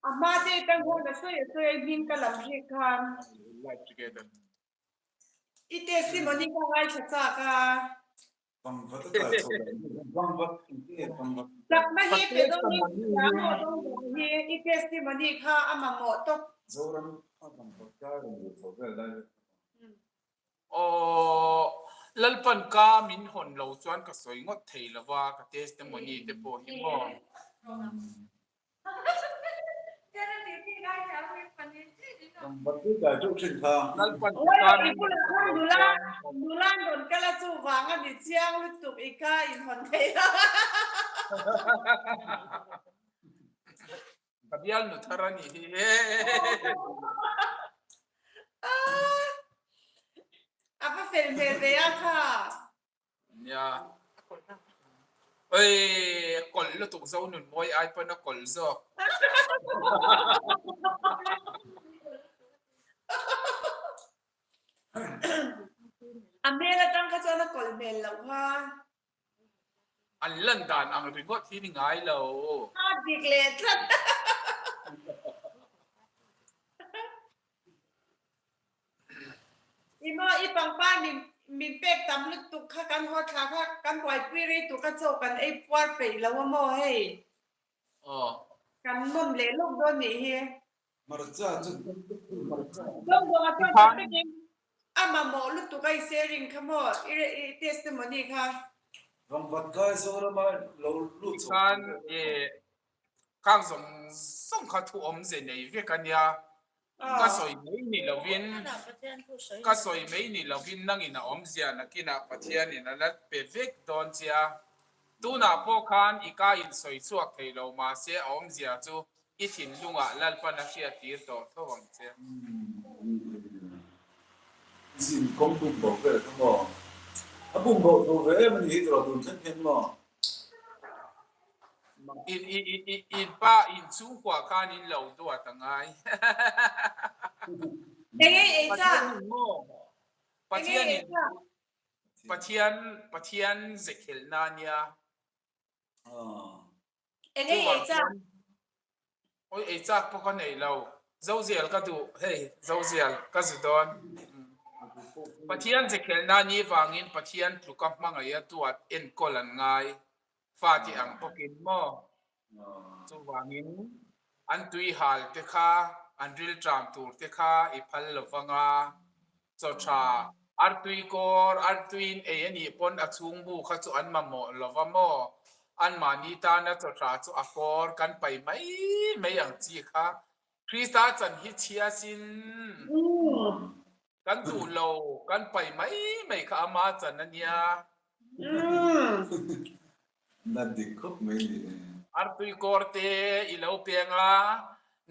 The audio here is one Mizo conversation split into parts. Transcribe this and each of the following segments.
A hma te atang khan a sawi a sawi a hming ka lam hrik khan. Live together. I testimony ka ngaithla chak a. Pangvat a kai chho dan hi pangvat engtin nge pangvat? Chakna hi pe dawn in thiam maw dawn dawn hi i testimony kha a mamawh tawp. Zoram a pangvat kai rawn lut chho vel lai vek kha. Aww Lalpan ka min hawn lo chuan ka sawi ngawt thei lo va ka testimony te pawh hi maw. Lalpan Awi i bulah khan nula nula an rawn kal a chuvang a ni chiang lutuk i ka inhawn thei lo. Ka bialnu thar a nih hi. A va fel hmel ve a kha. Nia. Oi, a kawlh lutuk zo nun mawi ai pawn a kawlh zawk. A hmel atang kha chuan a kawlh hmel loh kha. An lan dan ang ringawt hi ni ngai lo. A dik leh tlat. I maw i pangpar min min pek tam lutuk kha kan haw thla kha kan buaipui rei tur kha chaw kan ei puar peih lo a maw hei. Aw. Kan nawm leh lawk dawn nih hi. Hmarcha chu hmarcha. Dawngdawnga chuan tak takin a mamawh lutuk a i sharing kha maw i i testimony kha. Vangvat kai Zorama lo lut chho. Tikhan i Khang zawng zawng kha thu awmze nei vek a nia. Ka sawi mai ni lovin, ka sawi mai ni lovin nangin a awmzia nakinah Pathianin a la pe vek dawn che a. Tunah pawh khan i ka insawi chhuak thei lo mahse a awmzia chu i thinlungah Lalpan a hriattir tawh tho ang che. Zin kawng bum bo vel kha maw? A bum bo tho ve em a ni hi tawh tun thleng hian maw? In i i i in pa in chhungkua khan in lo duat a ngai. Eng ei ei chak? Pathian in maw? Eng ei Pathian ei in chak? Pathian Pathian ze khelhna a nia. Eng ei ei chak? Oi ei chak pawh ka nei lo. Zozial ka duh hei Zozial ka zu dawn. Pathian ze khelhna ni vangin Pathian tluka hmangaih a duat enkawl an ngai. Fate ang bawkin maw? Chuvangin an tui hal te kha, an rilṭam tur te kha i phal lo vang a, chaw ṭha, artui kawr, artuiin ei a nih pawn a chhungbu kha chu an mamawh lo va maw? Anmahni tana chaw ṭha chu a kawr kan pai mai mai ang chi kha Krista chan hi chhia sin. Kan duh lo, kan pai mai mai kha ama chan a nia. Na dik khawp mai ni e. Artui kawr te i lo peng a,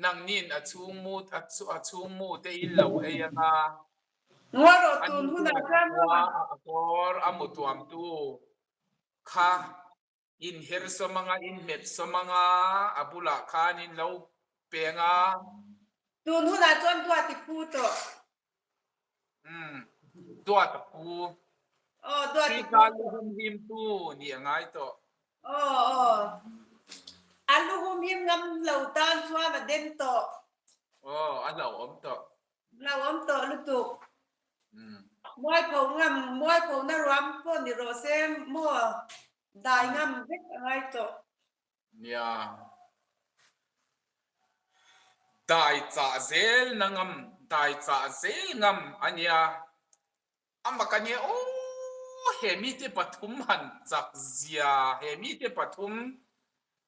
nangnin a chhung mu a chhung mu te in lo ei ang a. Ngawi rawh tun hunah chuan maw? A kawr a mu tuamtu kha In her sawm anga, in hmet sawm anga, a bulah khan in lo peng a. Tun hunah chuan duat i phu tawh. Umm, duat a phu. Aw, duat i phu. Krista lu humhim tu nih a ngai tawh. Aw, aw. A lu humhim ngam lo tan chuan a den tawh. Aw, a hlauhawm tawh. Hlauhawm tawh lutuk. Mualpho ngam, mualpho na ruam pawh ni rawh se maw dai ngam vek a ngai tawh. Nia. Dai chah zel na ngam, dai chah zel ngam a nia. A mak a nia aw he mite pathum han chak zia, he mite pathum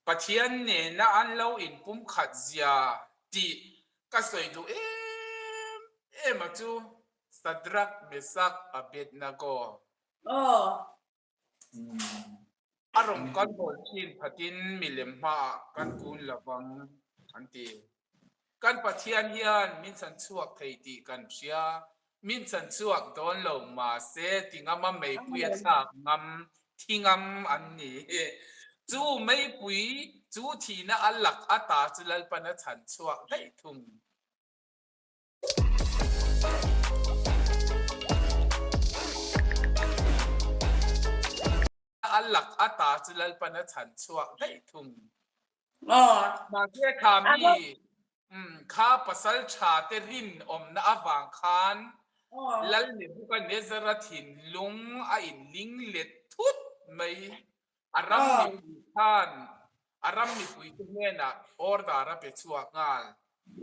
Pathian nena an lo inpumkhat zia tih ka sawi duh em em a chu Sadrak, Mesak, Abednego. Aw. A rawn kal hawl thin phatin milem hmaah kan kun lovang an ti. Kan Pathian hian min chhan chhuak thei tih kan hria, min chhan chhuak dawn lo mahse ti ngama meipui a thlak ngam, thi ngam an ni. Chu meipui chu thihna a lak ata chu Lalpan a chhan chhuak daih thung. A lak ata chu Lalpan a chhan chhuak daih thung. Aw. Mahse kha mi kha pasal tha te rinawmna avang khan Lal Nebuchadnezzar-a thinlung a inling let thut mai. A ram mipui khan a ram mipuite hnenah order a pe chhuak nghal.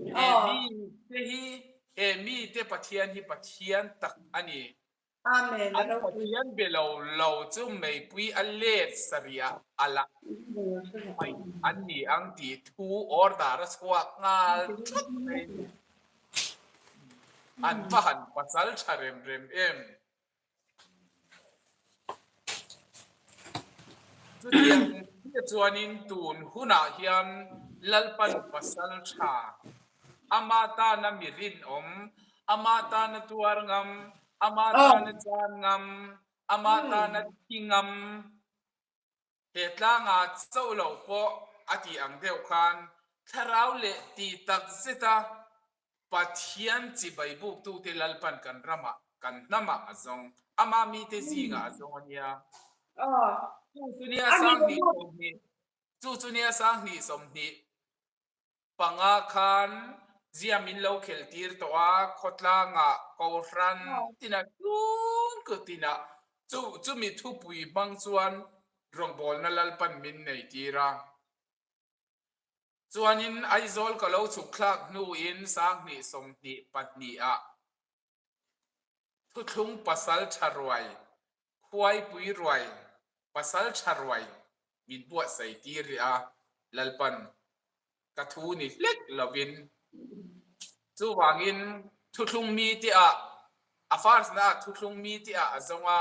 He mite hi he mite Pathian hi Pathian tak a ni. Amen. An Pathian be lo lo chu meipui a let sarih a la mai an ni ang tih thu order a chhuak nghal thut mai. An va han pasal tha rem rem em. Chutiang chiah chuanin tun hunah hian Lalpan pasal tha, ama tana mi rinawm, ama tana tuar ngam, ama tana chan ngam, ama tana thi ngam, He tlanga chauh lo pawh a tih ang deuh khan thlarau leh tih tak zeta Pathian chibai buktute Lalpan kan ramah, kan hnamah a zawng. Ama mite zingah a zawng a nia. Chu chu nia 2020, chu chu nia 2020. Panga khan zia min lo khel tir tawh a, khawtlangah Kohhran tinah chhungkaw tinah chu chumi thupui hmang chuan rawngbawlna Lalpan min nei tir a. Chuanin Aizawl ka lo chhuk thlak hnuin 2022 ah Thuthlung pasal tha ruai, khuaipui ruai, pasal tha ruai min buatsaih tir rih a, Lalpan ka thu ni hlek lovin. Chuvangin thuthlung mi tihah a first naah thuthlung mi tihah a zawng a,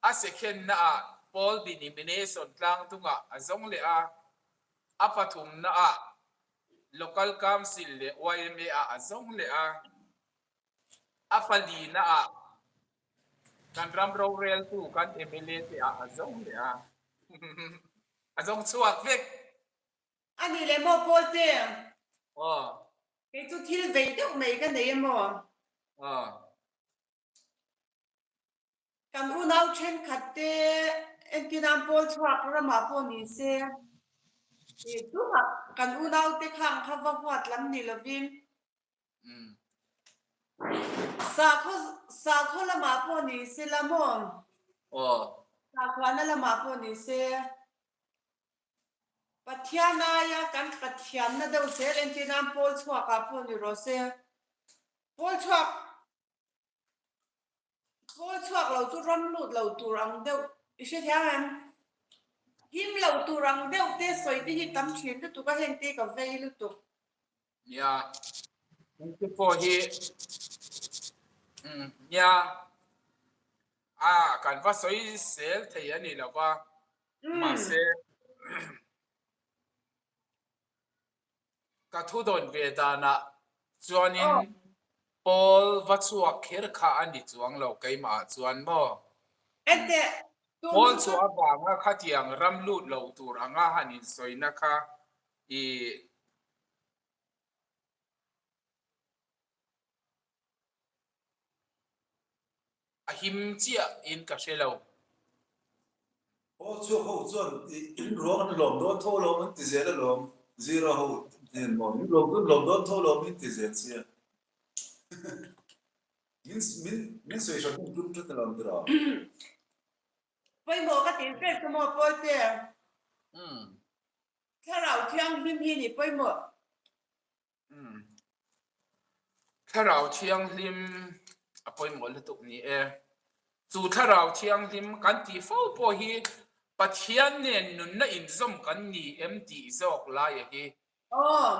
a second naah Paul Denomination tlangdungah a zawng leh a, a pathum naah Local Council leh yma ah a zawng leh a. A palina ah kan ram roreltu kan mla te ah a zawng leh a, a zawng chhuak vek. A nih leh maw Paul te? Aw. Kei chu thil vei deuh mai ka nei emaw? Aw. Kan unau thenkhat te entirnan pawl chhuak ramah pawh ni se, ih chungah kan unau te khang kha va huat lam ni lovin Sakhaw sakhaw lamah pawh ni se la maw? Aw. Sakhuana lamah pawh ni se. Pathian aia kan Pathianna deuh zel entir nan pawl chhuakah pawh ni rawh se. Pawl chhuak Pawl chhuak lo chu ram lut lo tur ang deuh i hre thiam em? Him lo tur ang deuh te sawi te hi tam thin lutuk a heng te ka vei lutuk. Nia, heng te pawh hi umm nia a kan va sawi sel thei a ni lo va, mahse Ka thu dawn ve danah chuanin Paul va chhuak kher kha a ni chuang lo keimahah chuan maw? Paul chhuah avanga khatiang ram lut lo tur anga han insawina kha i A him chiah in ka hre lo. Aw chhuak ho chuan in ruang an lawm dawn tho alawm an ti zel alawm, Zira ho hnen maw in ruang chu an lawm dawn tho alawm in ti zel sia. Min min min sawi hran hun tum tlat alawm tira. Pawimawh ka tih ber chu maw Pawlte? Thlarau Thianghlim hi ni pawimawh. Thlarau Thianghlim a pawimawh lutuk ni e. Chu Thlarau Thianghlim kan tih fo pawh hi Pathian nen nunna inzawm kan ni em tih zawk laia hi Aw,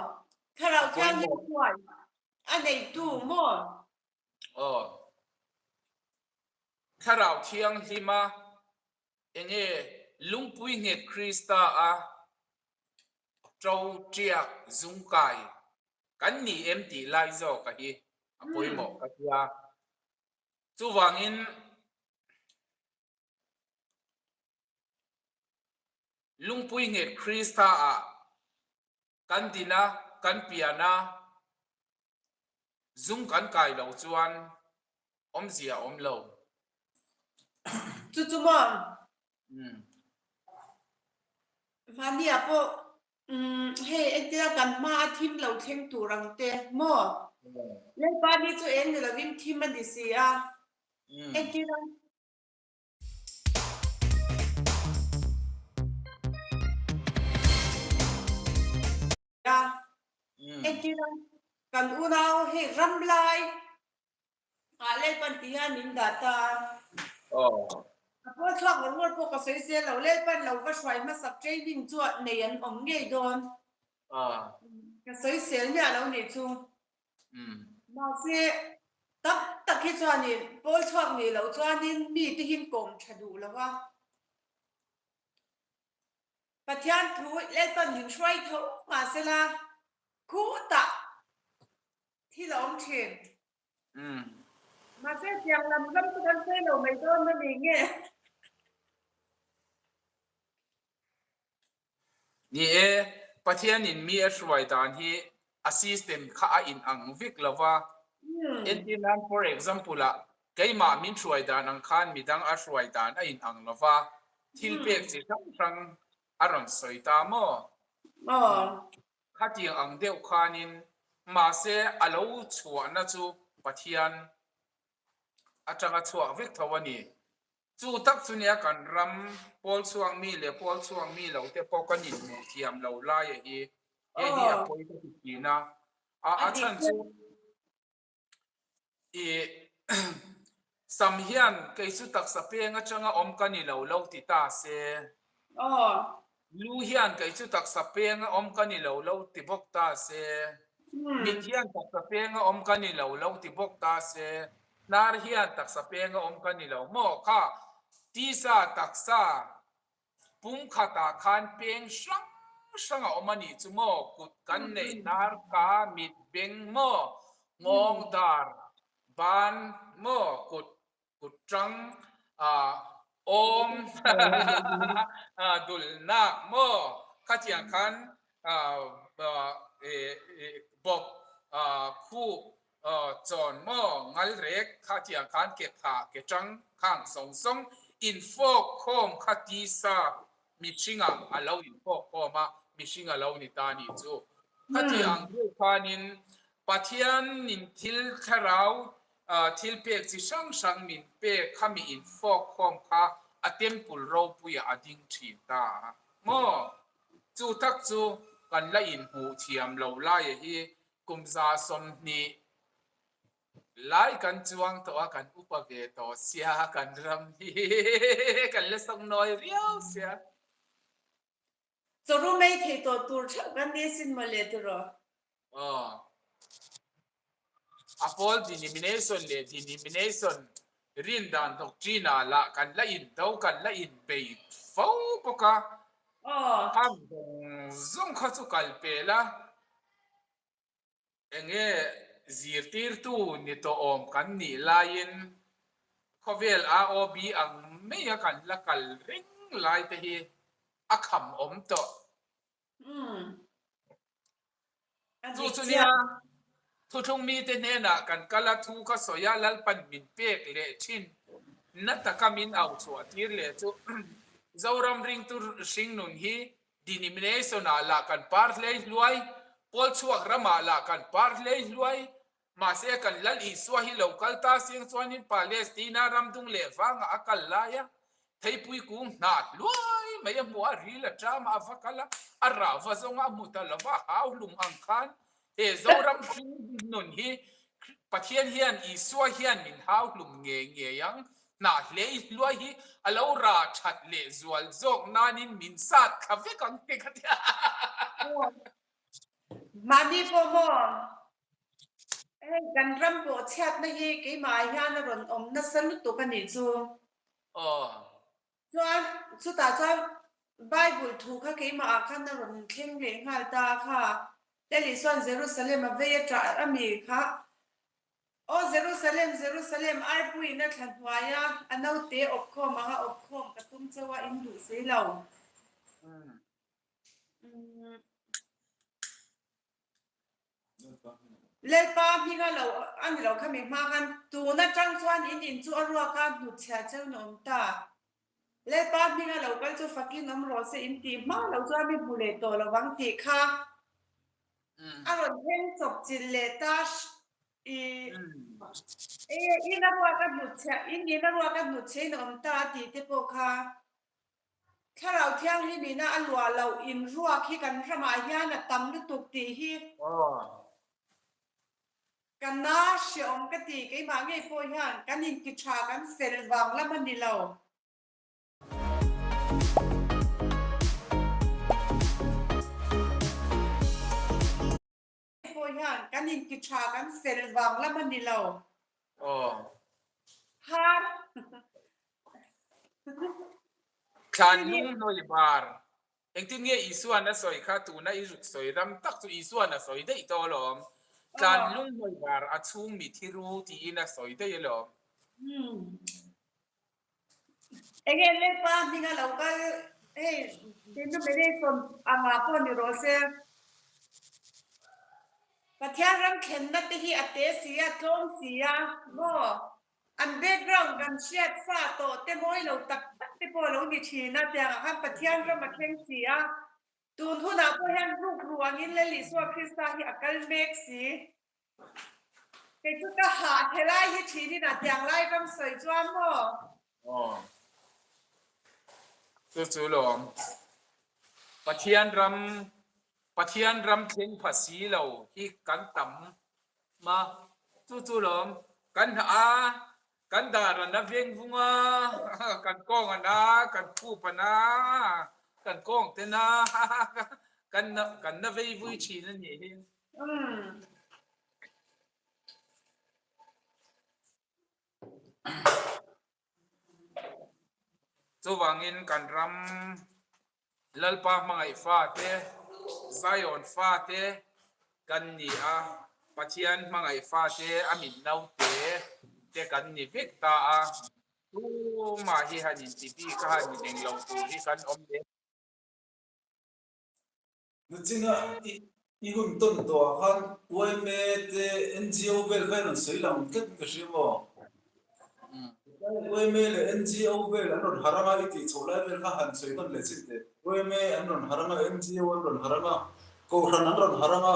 Thlarau Thianghlim chuan a neitu maw? Aw, Thlarau Thianghlima enge lungpui nghet Krista a Ṭo ṭiak zungkai kan ni em tih lai zawk a hi a pawimawh ka tia. Chuvangin lungpui nghet Krista ah kan din a, kan pian a, zung kan kai lo chuan awmzia a awm lo. Chu chu maw? Mahnia pawh. Umm hei entia kan hma a thim lo thleng tur ang te maw? Lalpa ni chu eng ni lovin thim a ni si a, entir a. A, entir a kan unau hei ram lai ah Lalpan ti hian min dah ta a. A pawl chhuak ngawr ngawr pawh ka sawi zel lo, Lalpan lo va hruai hmasak training chu nei an awm ngei dawn. Ka sawi sel miah lo nih chu. Mahse, tam tak hi chuanin pawl chhuak nih loh chuanin mite hi kawm tha duh lo a. Pathian thu Lalpan min hruai tho mahsela khutah thil a awm thin. Mahse tiang lam ram chu kan sawi lo mai dawn a ni nge? Ni e, Pathianin mi a hruai dan hi a system kha a inang vek lo va. Entir nan for example ah keimah min hruai dan ang khan midang a hruai dan a inang lo va, thil pek chi hrang hrang a rawn sawi ta maw? Khatiang ang deuh khanin mahse a lo chhuahna chu Pathian atanga chhuak vek tho a ni. Chu tak chu nia kan ram pawl chhuak mi leh pawl chhuak mi lo te pawh kan inhmuh thiam lo lai a hi. Hei hi a pawi ka ti thin a. A chhan chu i sam hian kei chu taksa peng atanga awm ka ni lo lo ti ta se. Lu hian kei chu taksa penga awm ka ni lo lo ti bawk ta se. Mit hian taksa penga awm ka ni lo lo ti bawk ta se. Hnar hian taksa penga awm ka ni lo maw kha tisa taksa pumkhatah khan peng hrang hrang a awm a nih chu maw kut kan nei hnar ka mit beng maw nghawng dar ban maw kut kut tang awm dul nak maw khatiang khan bawp khup chawn maw ngal rek kha tiang khan ke pha ke tang khang zawng zawng in fawk khawm kha tisa mihringah a lo in fawk khawm a mihring a lo ni ta nih chu khatiang deuh khanin Pathianin thil thlarau thil pek chi hrang hrang min pek kha mi in fawk khawm kha a temple ropuiah a ding thin ta a maw chu tak chu kan la inhmuh thiam lo laia hi Kum 20 lai kan chuang tawh a, kan upa ve tawh sia, kan ram hi kan la sawng nawi riau sia. Chawru mai thei tawh tur theuh kan ni asin mawle tiraw? Aw. A pawl denomination leh denomination rin dan doctrine ah lah kan la indo, kan la inbei fo bawk a. Aw. Khang zawng zawng kha chu kal pel a. Enge zirtirtu ni tawh awm kan nih laiin khawvel AOB ang maia kan la kal reng lai te hi a kham awm tawh. Chu chu nia thuthlung mite hnenah kan kal a thu ka sawi a Lalpan min pek leh thin na taka min au chhuah tir leh chu Zoram ringtu hringnun hi Denomination ah lah kan par hlei hluai, Pawl chhuak ram ah lah kan par hlei hluai. Mahse kan Lal Isua hi lo kal ta siang chuanin Palestina ram dung leh vangah a kal lai a, theipui kung hnah hluai mai a hmu a, ril a ṭam a, a va kal a, a rah va zawng a, a hmu ta lo va, a hau hlum ang khan he Zoram hring nun hi Pathian hian Isua hian min hau hlum ngei ngei ang. Hnah hlei hluai hi a lo rah that leh zual zawk nanin min sat thla vek ang tih ka ti a. Mahni pawh maw? Hei kan ram pawh chhiatna hi keimah ah hian a rawn awm nasa lutuk a nih chu. Aw. Chuan chutah chuan Bible thu kha keimah ah khan a rawn thleng leh nghal ta kha. Teli chuan Jerusalem a vei a ṭah a mi kha Aw Jerusalem, Jerusalem, arpuiin a thla hnuai a, a naute awpkhawm anga awpkhawm ka tum chauh a, in duh si lo. Lalpa hminga lo a ni lo khami hma khan tun atang chuan in in chu a ruak a, hnutchhiah cheu na awm ta. Lalpa hminga lo kal chu fakin awm rawh se in tih hma lo chuan mi hmu leh tawh lovang tih kha a rawn thleng chawp chilh leh ta i in a ruak a hnutchhiah in in a ruak a hnutchhiah in a awm ta a tih te pawh kha Thlarau Thianghlim ina a luah loh in ruak hi kan ramah hian a tam lutuk tih hi Ka na hreawm ka ti, keimah ngei pawh hian kan inti tha kan fel vang lam a ni lo. Pawh hian kan inti tha kan fel vang lam a ni lo. Aw. Har. Thlan lung hnawi bar. Engtin nge Isua'n a sawi kha tuna i zuk sawi ram tak chu Isua'n a sawi daih tawh alawm. Tlan lung hnawi bar a chhung mi thi ru tiin a sawi daih alawm. Enge Lalpa hminga lo kal hei denomination angah pawh ni rawh se. Pathian ram thlenna te hi a te si a, tlawm si a maw? An background kan hriat sa tawh te mawi lo tak tak te pawh a lo ni thin a, tiangah khan Pathian ram a thleng si a, tun hunah pawh hian rukru angin Lal Isua Krista hi a kal mek si. Kei chu ka hah thelai hi thinin a tiang lai ram sawi chuan maw? Aw. Chu chu lawm. Pathian ram Pathian ram thleng pha si lo hi kan tam ma. Chu chu lawm. Kan hnah a, kan dar a na veng vung a, kan kawng a na, kan khup a na, kan kawng te na, kan na kan na vei vui thin a nih hi. Chuvangin kan ram Lalpa hmangaih fate, Zion fate kan ni a, Pathian hmangaih fate a mit naute te kan ni vek ta a, tumah hi han inti bik a, han inenglo tur hi kan awm lem. Nachina i hun tawn tawhah khan yma te NGO vel kha i rawn sawi lang tlat in ka hria maw? Yma leh NGO vel an rawn harh anga i tih chhoh lai vel kha han sawi nawn leh chin teh. Yma an rawn harh anga, NGO an rawn harh anga, Kohhran an rawn harh anga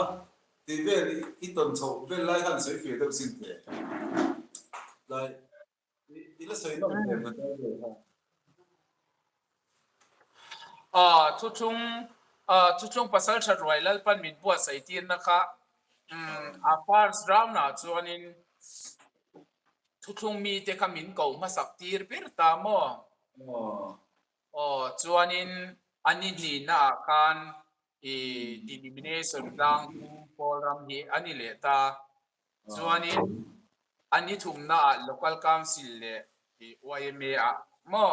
tih vel i tawn chhoh vel lai kha han sawi fir deuh chin teh. Tlai I la sawi nawm hmel na tlai vel kha. Aw thuthlung aw thuthlung pasal tha ruai Lalpan min buatsaih tirna kha umm a first round ah chuanin thuthlung mite kha min ko hmasak tir ber ta maw? Aw chuanin a ni hnihna ah khan i denomination tlang chu Pawl ram hi a ni leh ta. Chuanin a ni thumnaah Local Council leh yma ah maw?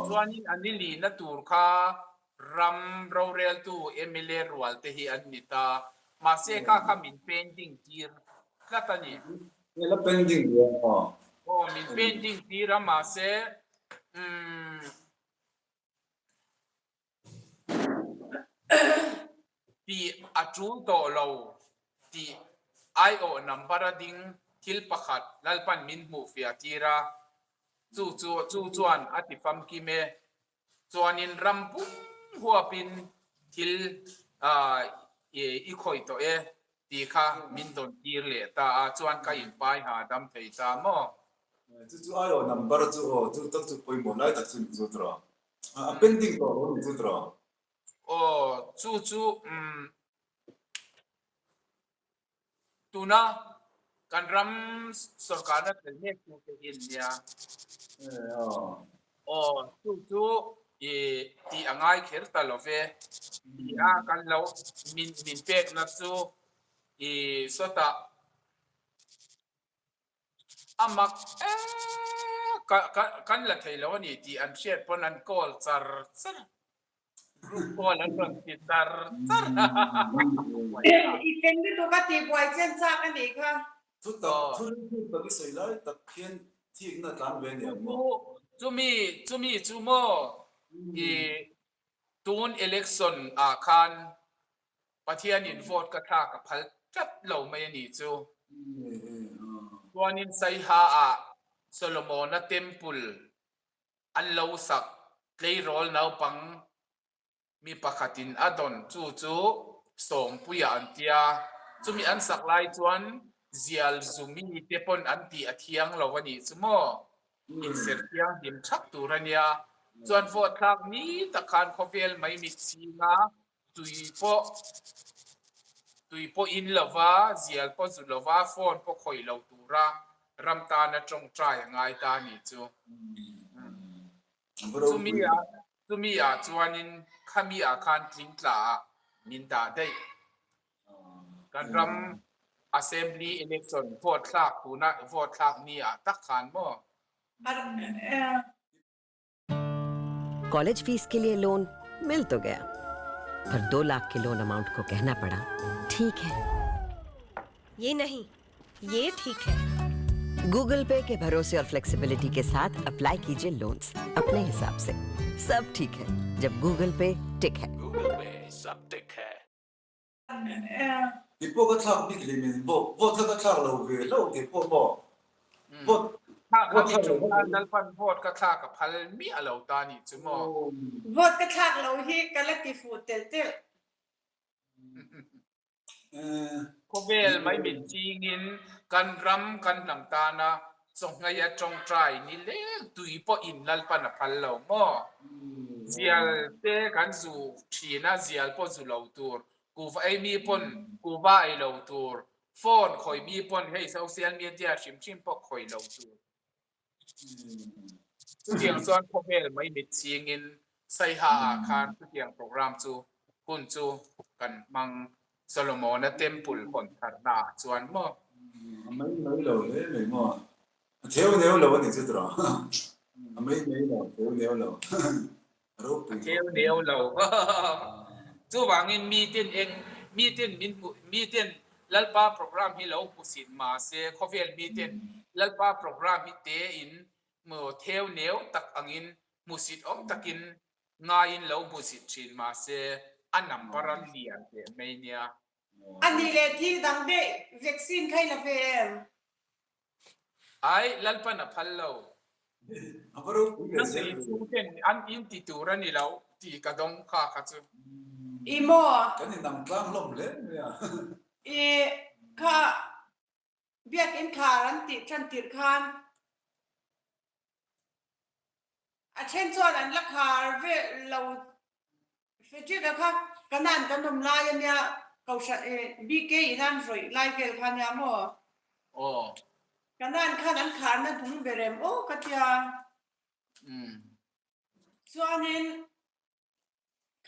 Chuanin a ni lihna tur kha ram roreltu mla rual te hi an ni ta. Mahse kha kha min pending tir tlat a ni. La pending hle maw? Aw min pending tir a mahse umm. Tih a tul tawh lo tih aiawh number a ding thil pakhat Lalpan min hmuh fiah tir a, chu chu chu chuan a ti famkim e. Chuanin ram pum huapin thil i khawih tawh e tih kha min dawn tir leh ta a, chuan ka inpai ha dam thei ta maw? Chu chu aiawh number chu aw chu tak chu pawimawh lai tak chu ni chu tawh. A pending tawh lo ni chu tawh. Aw chu chu umm tuna kan ram sorkarna tel mek tu te hi an nia. Aw chu chu i tih a ngai kher ta lo ve. Ti a kan lo min min pekna chu i sawtah A mak em ka ka kan la thei lo a ni tih an hriat pawn an call char char group call an rawn ti char char I fen lutuk a tih buai chen chak a nih kha. Thu tak thu rilru tak i sawi lai tak khian thikna tlan ve a ni ang maw? Chumi chumi chu maw i tun election ah khan Pathianin vote ka thlak a phal tlat lo mai a nih chu. Chuanin Saiha ah Solomona temple An lo sak tleirawl naupang mi pakhatin a dawn chu chu Sawmpuia an tia. Chumi an sak lai chuan zial zumi te pawn an tih a thiang lo a nih chu maw? Inserh thianghlim thak tur a nia. Chuan vote thlak ni tak khan khawvel mai mit chhinga tui pawh tui pawh in lova, zial pawh zu lova, phone pawh khawih lo tura ram tana tawngtai a ngai ta a nih chu. Chumi ah chumi ah chuanin khami ah khan tling tla ah min dah daih. Kan ram Assembly election vote thlak tuna vote thlak ni ah tak khan maw? College fees के लिए loan मिल तो गया पर दो लाख के loan amount को कहना पड़ा ठीक है ये नहीं ये ठीक है गूगल पे के भरोसे और फ्लेक्सिबिलिटी के साथ अप्लाई कीजिए लोन्स अपने हिसाब से सब ठीक है जब गूगल पे टिक है Google Pay सब टिक है Ti pawh ka thlak bik leh min vote vote kha ka thlak lo ve hlauh tih pawh maw vote Thlak kha mi chung khan Lalpan vote ka thlak a phal miah lo ta nih chu maw. Vote ka thlak lo hi ka la ti fuh telh telh. Khawvel mai mit chingin kan ram kan hnam tana chawhngei a tawngtai ni leng tui pawhin Lalpan a phal lo maw? Zial te kan zu thin a, zial pawh zu lo tur, kuva ei mi pawn kuva ei lo tur, phone khawi mi pawn hei social media hrim hrim pawh khawi lo tur. Chutiang chuan khawvel mai mit chingin Saiha ah khan chutiang program chu hun chu kan hmang Solomona temple hawn tharna ah chuan maw? A mai mai lo hle mai maw? A theu neu lo a ni chu tawh. A mai mai lo, a theu neu lo. A ropui. A theu neu lo. Chuvangin miten eng, miten min hmuh, miten Lalpa program hi lo hmusit mahse khawvel miten Lalpa program hi tein maw theu neu tak angin hmusit awm takin ngaiin lo hmusit thin mahse a number a lian teh mai nia. A nih leh thil dang daih vaccine kha i la ve em? Ai, Lalpan a phal lo. Nang leh i chhungten an in ti tur a ni lo tih ka dawng kha kha chu. I maw? Kan inang tlang hlawm hle mai a. I kha Biakinn khar an tih tan tirh khan a then chuan an la khar vel lo Frederick-a kha Kanan kan awm lai a nia, Kohhran BK in an rawih lai vel kha a nia maw? Aw. Kanan khan an kharna hnung ber em aw ka tia. Chuanin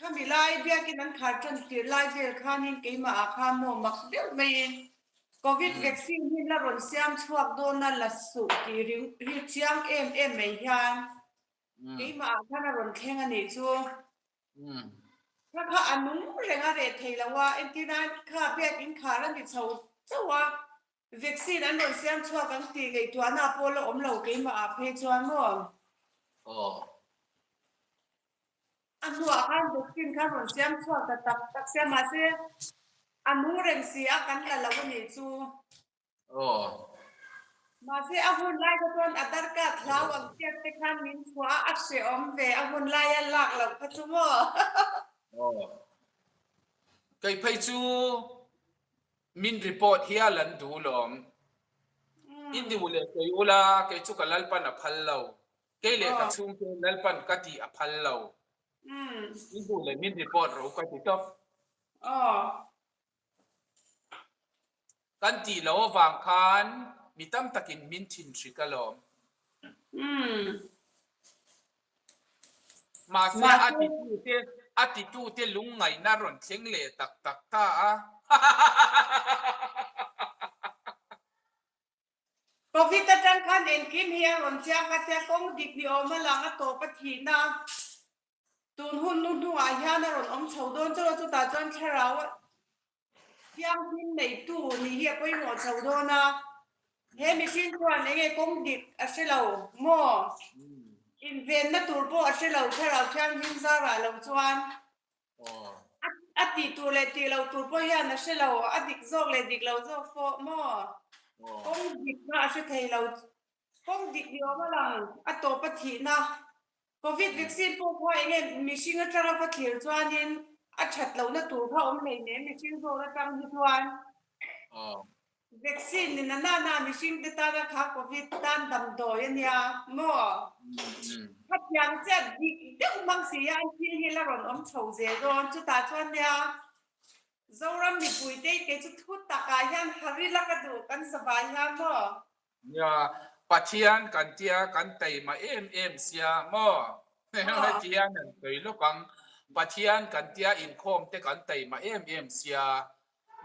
Khami lai biakin an khar tan tir lai vel khanin keimah ah khan maw mak deuh maiin Covid vaccine hi la rawn siam chhuak dawn a la suh tih ring hi chiang em em mai hian keimah ah khan a rawn thleng a nih chu. Kha kha a nung reng a reh thei lo a, entir nan kha biakin khar a ni chho chauh a, Vaccine an rawn siam chhuak ang tih ngaihtuahna pawh la awm lo keimah ah phei chuan maw? Aw. A hnuah khan vaccine khan rawn siam chhuak ta tak tak sia mahse a nung reng si a kan la lo a nih chu. Aw. Mahse a hun lai kha chuan a darkar thlau ang chiat te khan min chhuah a, a hrehawm ve a hun laia lak loh kha chu maw? Aw. Kei phei chu Min report hial an duh lawm. I duh leh sawi ula, kei chu ka Lalpan a phal lo. Kei leh ka chhungte Lalpan ka tih a phal lo. I duh leh min report ro ka ti tawp. Kan tih loh avang khan mi tam takin min thin hrik alawm. Mahse a titute a titute lungngaihna rawn thleng leh tak tak ta a. Covid atang khan engkim hi a rawn chiang a tia kawng dik ni awm a lang a tawp a thihna tun hun nu hnuah hian a rawn awm chho dawn chauh a chutah chuan thlarau a Thianghlim neitu nih hi a pawimawh chho dawn a, he mihring chuan eng nge kawng dik a hre lo maw? Invenna tur pawh a hre lo thlarau thianghlim zarah lo chuan a tih tur leh tih loh tur pawh hian a hre lo, a dik zawk leh dik lo zawk pawh maw? Kawng dik kha a hre thei lo, kawng dik ni awm a lang, a tawp a thihna. Covid vaccine pawh kha enge mihring atanga va thlir chuanin a that lohna tur kha awm hleinem mihring zawn atang hi chuan. Vaccine ni na nana mihring te tana kha Covid tan damdawi a nia maw? Khatiang chiah dik deuh hmang si a an thil hi la rawn awm chho zel dawn chutah chuan nia Zoram mipui te kei chu thu takah hian harila ka duh kan savai hian maw? Nia, Pathian kan tia kan taima em em sia maw? Hetian an sawi lawk ang. Pathian kan tia inkhawm te kan taima em em sia.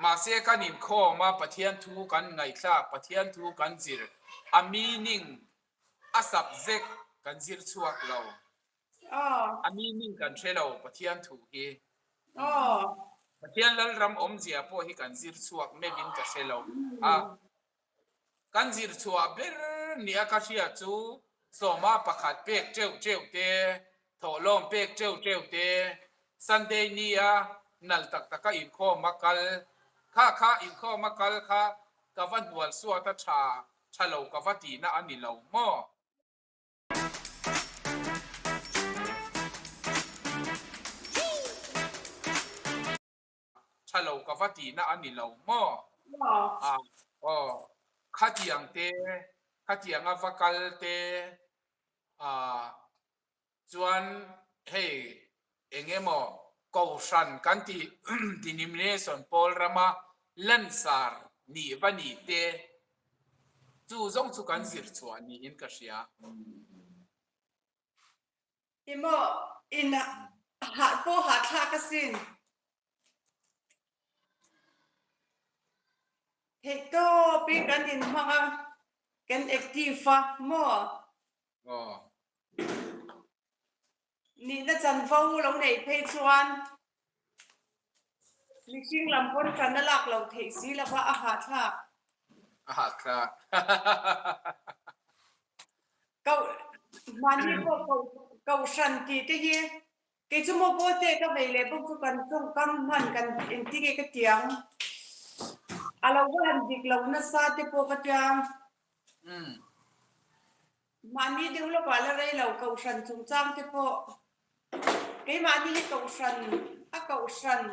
Mahse kan inkhawm a, Pathian thu kan ngaihthlak, Pathian thu kan zir, a meaning, a subject kan zir chhuak lo. A meaning kan hre lo Pathian thu hi. Pathian Lalram awmzia pawh hi kan zir chhuak meuhin ka hre lo a. Kan zir chhuah ber nia ka hria chu sawma pakhat pek teuh teuh te, thawhlawm pek teuh teuh te, Sunday nia nal tak taka inkhawm a kal, kha kha inkhawm a kal kha ka va hnual suat a tha, tha lo ka va tihna a ni lo maw? Tha lo ka va tihna a ni lo maw? Ah, aw, khatiang te, khatianga va kal te, ah, chuan hei eng emaw Kohhran kan tih denomination pawl rama lansar nih va nih te chu zawng chu kan zir chhuah niin ka hria. I maw in hah pawh hahthlak asin. Theihtawpin kan inhmang a, kan active a maw? Aw. Nihna chanvo lo neih phei chuan mihring lam pawn ṭan a lak lo theih si lova a hahthlak. A hahthlak. Koh mahni pawh koh kohhran tih te hi kei chu maw pawlte ka vei leh bawk chu kan tawngkam hman kan engti nge ka tiang a lo va han dik lo nasa te pawh ka tia. Mahni deuh lawkah la rei lo kohhran chungchang te pawh keimahni hi kohhran a kohhran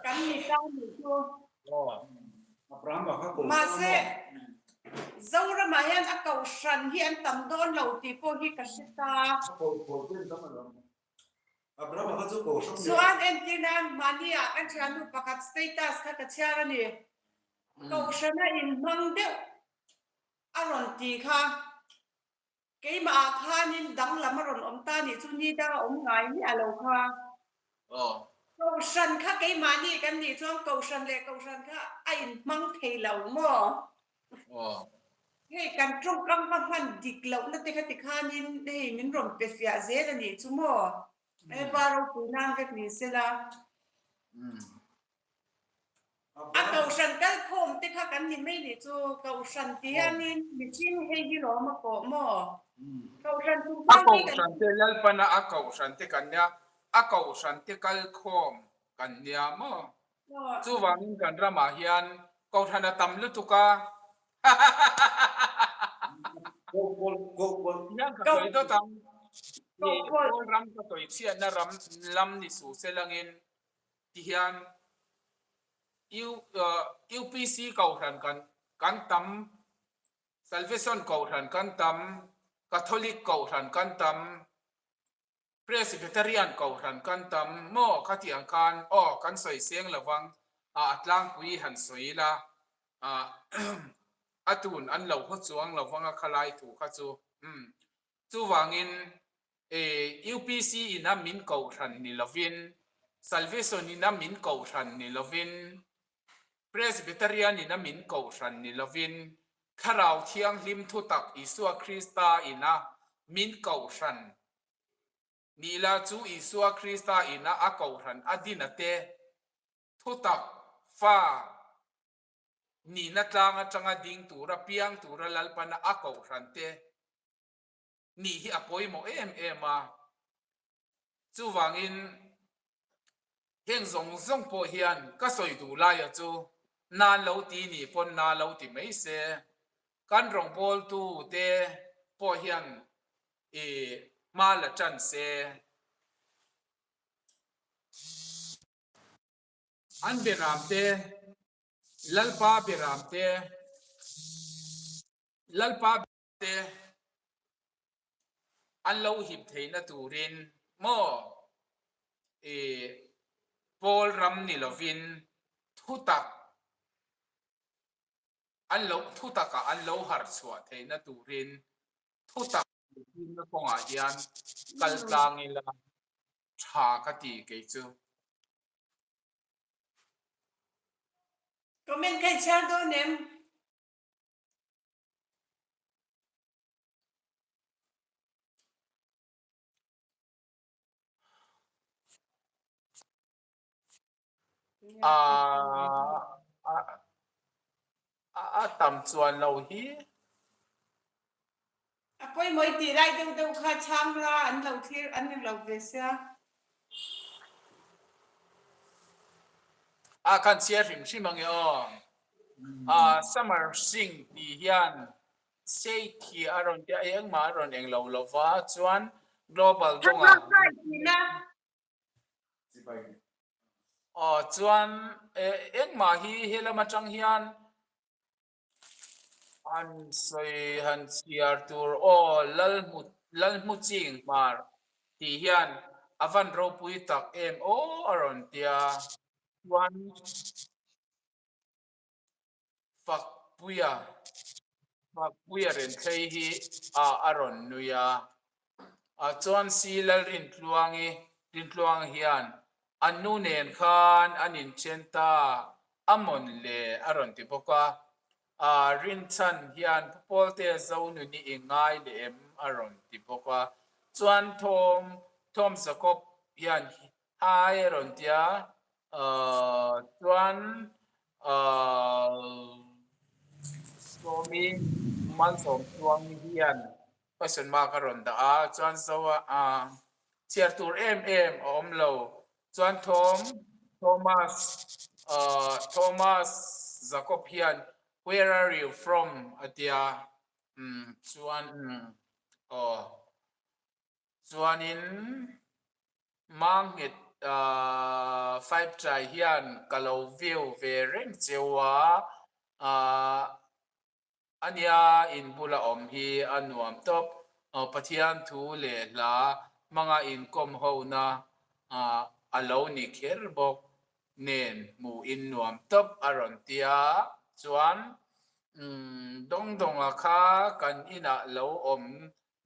kan ni ta nih chu. Mahse Zoramah hian a kohhran hi an tam dawn lo tih pawh hi ka hre ta. Chuan entir nan mahnia kan thiannu pakhat status kha ka chhiar a ni. Kohhrana inhmang deuh a rawn ti kha keimah ah khanin danglam a rawn awm ta nih chu ni dang a awm ngai miah lo kha. Kohhran kha keimahni kan nih chuan kohhran leh kohhran kha a inhmang thei lo maw? Hei kan tawngkam va hman dik lohna te kha tikhanin hei min rawn pe fiah zel a nih chu maw? Hepa ropui nan vek ni sela. A kohhran kalkhawm te kha kan ni mai nih chu kohhran ti hianin mihring hei hi lawm a kawh maw? Kohhran A kohhran te Lalpana a kohhran te kan nia, a kohhran te kalkhawm kan nia maw? Chuvangin kan ramah hian kohhran a tam lutuk a. Hian ka sawi dawt ang. Kawl ram ka sawi chhiatna ram lam ni suh se langin tihian UPC kohhran kan kan tam, Salvation kohhran kan tam, Catholic kohhran kan tam, Presbyterian kohhran kan tam maw khatiang khan aw kan sawi seng lovang a a tlangpui han sawi ila a tun an lo haw chuang lovang a khalai thu kha chu umm chuvangin UPC in a min kohhran ni lovin Salvation in a min kohhran ni lovin Presbyterian in a min kohhran ni lovin Thlarau Thianghlim thutak Isua Krista in a min kohhran Nihla chu Isua Krista ina a kohhran a dina te thutak fa nihna tlang atanga ding tura piang tura Lalpana a kohhran te nih hi a pawimawh em em a. Chuvangin heng zawng zawng pawh hian ka sawi duh laia chu nan lo ti nih pawn na lo ti mai se. Kan rawngbawltu te. pawh hian i hma la tan se. An beram te, Lalpa beram te, Lalpa te an lo hip theihna turin maw i pawl ram ni lovin thutak an lo thutakah an lo harh chhuah theihna turin thutak zirtirna kawngah hian kal tlang ila tha ka ti kei chu. Comment kha i chhiar dawn em? A a tam chuan lo hi. A pawimawh i tih lai deuh deuh kha chhang la an lo thlir an ni lo ve sia. A khan chhiar hrim hrim ange aw. A summer sing tih hian State hi a rawn tia engmah a rawn englo lova chuan global dawngah. Aw chuan engmah hi helam atang hian han sawi han chhiar tur aw Lalhmu Lalhmu ching hmar tih hian a van ropui tak em aw a rawn tia chuan Fakpuia Fakpuia Renthlei hi a a rawn nui a, a chuan si Lalrintluangi Rintluang hian an nu nen khan an inthen ta a mawn le a rawn ti bawk a, a Rinchhan hian Pu Pawltea Zonuni i ngai leh em a rawn ti bawk a, chuan Thawm Thawm Jacob hian Hi a rawn ti a, chuan Sawmi Malsawmtluangi hian question mark a rawn dah a, chuan Zoa chhiar tur em em a awm lo, chuan Thom Thomas Thomas Jacob hian where are you from a ti a, chuan aw. Chuanin Manghet Five Trai hian ka lo view ve reng cheu a, a nia in bula awm hi a nuam tawp, Pathian thu leh hla hmanga inkawm hona a lo ni kher bawk nen hmuh in nuam tawp a rawn tia chuan Dawngdawnga kha kan inah lo awm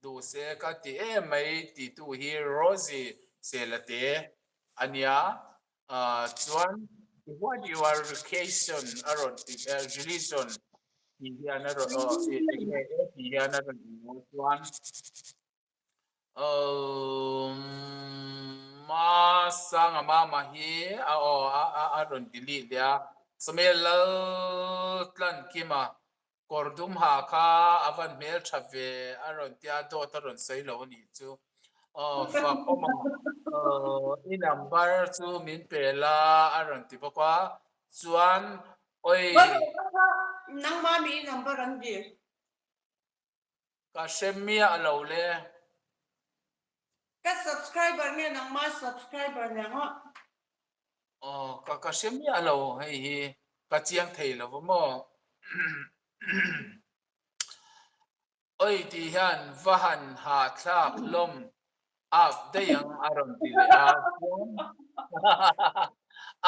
Duh se ka ti em mai titu hi Rosie Selate a nia. Chuan what you are vocation a rawn ti religion tih hian a rawn aw enge e tih hian a rawn inngawih chuan Masanga mama hi a aw a rawn delete leh a. Samuel Laltlankima Kawr dum ha kha a van hmel tha ve a rawn tia dawt a rawn sawi lo a nih chu. Aw fak awm ang i number chu min pe la a rawn ti bawk a chuan oi. Nangmah mi i number an dil. Ka hre miah lo le. Ka subscriber nge nangmah subscriber nia ngawh. Aw ka ka hre miah lo hei hi ka chiang thei lo va maw. Oi tih hian va han hahthlak hlawm ap daih ang a rawn ti leh a chuan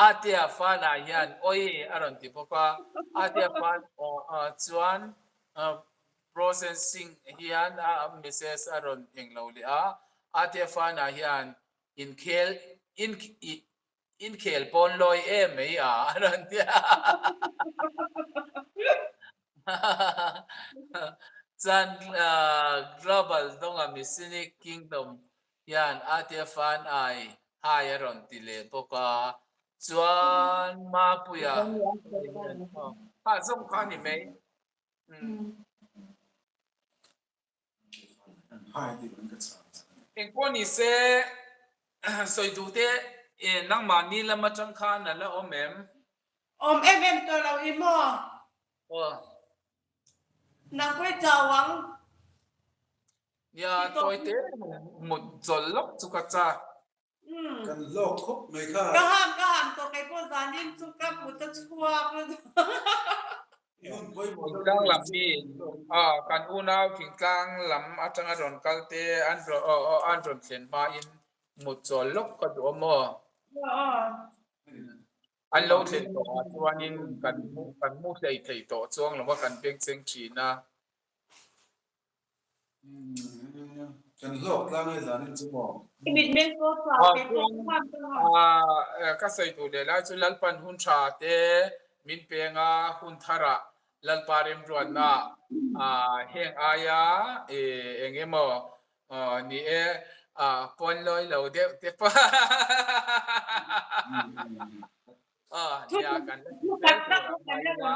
Atea fanah hian oi a rawn ti bawk a Atea fan chuan Processing hian a message a rawn eng lo leh a, Atea fanah hian inkhel inkhel pawn lawi em mai a a rawn ti a. Chuan Global dawnga Messianic Kingdom hian Atea fan ai hai a rawn ti leh bawk a, chuan Mapuia kha zawng kha a ni mai. Engpawh ni se sawi duh te nangmahni lam atang khan a la awm em? Awm em em tawh lo i maw? Aw. Nang pawh i chau ang. Nia, tawite mut chawl lawk chu ka chak. Kan hlawk khawp mai kha. Ka ham ka ham tawh kei pawh zanin chu ka mut a chhuak lutuk. Thingtlang lam mi kan unau thingtlang lam atanga rawn kal te an an rawn thlen hmain mut chawl lawk ka duh a maw? An lo thlen tawh ah chuanin kan kan mu hlei thei tawh chuang lo va kan bengcheng thin a. Kan hlawk tlang e zanin chu maw? I mitmeng pawh chau kei pawh ka ham tawh a. Ka sawi duh leh lai chu Lalpan hun tha te min peng a, hun tharah Lalpa remruatna heng aia eng emaw ni e pawn lawi lo deuh te pawh nia kan la ti zel tur a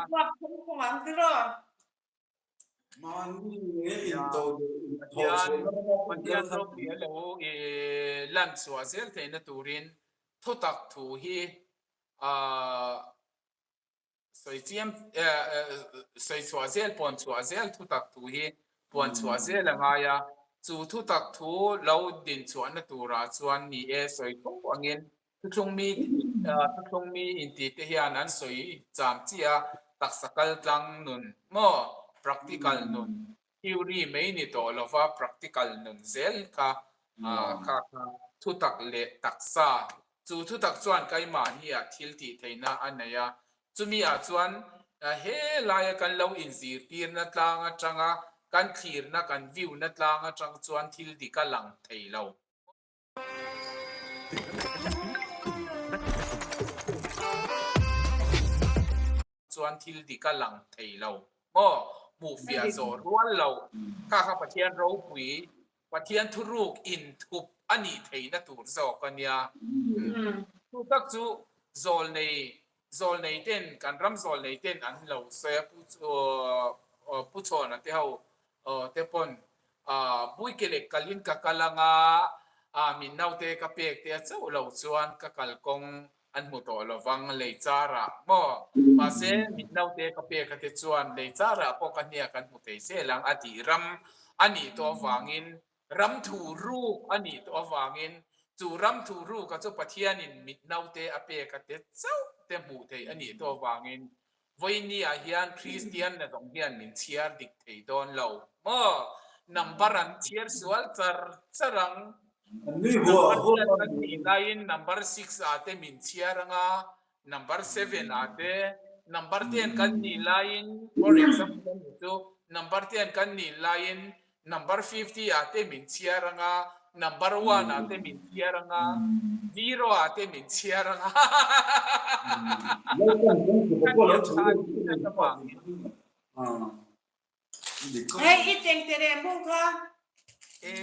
ngai ila. Mahni nge into leh inthawh chhuahna rama hun Pathian kal kha ropui a lo lan chhuah zel theihna turin thutak thu hi sawi chiam sawi chhuah zel puan chhuah zel thutak thu hi puan chhuah zel a ngai a, chu thutak thu lo din chhuahna turah chuan ni e sawi tho angin Thuthlung mi thuthlung mi inti te hian an sawi cham chiah a, taksa kal tlang nun maw practical nun theory mai ni tawh lova practical nun zel kha kha kha thutak leh taksa chu thutak chuan keimahni ah thil tih theihna a nei a, chumi ah chuan he laia kan lo inzirtirna tlang atanga kan thlirna kan view na tlang atang chuan thil dik a lang thei lo. Chuan thil dik a lang thei lo maw? Hmuh fiah zawh rual lo. Kha kha Pathian ropui, Pathian thuruk inthup a nih theihna tur zawk a nia. Chu tak chu zawlnei, zawlnei ten, kan ram zawlnei ten an lo sawi a, Pu Chhawna te ho te pawn Buike leh kalin ka kal anga min naute ka pek te a chauh lo chuan ka kalkawng an hmu tawh lovang lei charah maw? Mahse min naute ka pek a te chuan lei charah pawh ka hniak an hmu thei zel ang a tih ram a nih tawh avangin ram thu ruk a nih tawh avangin chu ram thu ruk a chu Pathianin mit naute a pek a te chauh te hmuh theih a nih tawh avangin Vawiini ah hian Kristian na zawng hian min chhiar dik thei dawn lo maw? Number an chhiar sual char char ang. Number hian kan tih laiin number six ah te min chhiar ang a, number seven ah te, number ten kan nih laiin for example a nih chu, number ten kan nih laiin Number 50 ah te min chhiar ang a, number one ah te min chhiar ang a, zero ah te min chhiar ang a. Hei i cheng te reh mu kha. E.